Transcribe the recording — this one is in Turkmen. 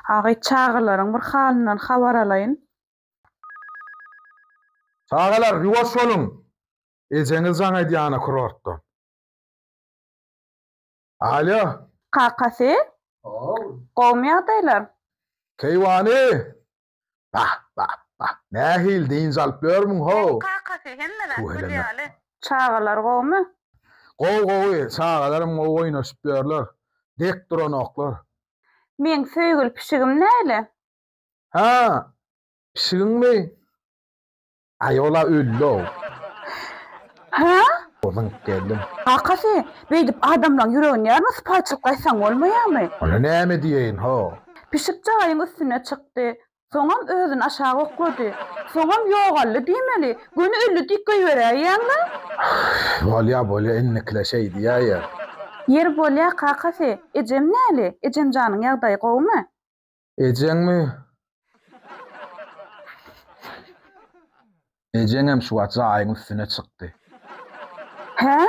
Agy çagalaryň bir halyndan habar alaýyn. Çagalar, ýuwaş boluň! Ejeňiz jaň edýänä kurortdan. Alýo! Kakasy? Gowumy ýagdaýlar? Keýwany! Bah, bah, bah! Nähili dynç alyp ýörmüň how? Kakasy, hemme zat gül ýaly. Çagalar gowumy? Gowy, gowy, çagalaram gowy oýnaşyp ýörler. Dek duranoklar. Meň söýgüli pişigim näle? Hä, pişigiňmi? Aý ola öldi-ow. Hä? Zyňyp geldim. Kakasy, beýdip adamlaň ýüregini ýarma sypaýyçylyk aýtsaň bolmaýamy? Onda näme diýeýin, ho? Pişik jaýyň üstüne çykdy. Soňam özüni aşak oklady. Soňam ýogaldy diýmeli. Göni öldi diýip goýberäýýäň-le. Bolýa, bolýa, indikile şeý diýäýer. Ýeri bolýa, kakasy. Ejem näli? Ejemjanyň ýagdaýy gowumy? Ejeňmi? Ejeňem şu wagt jaýyň üstüne çykdy. Hä?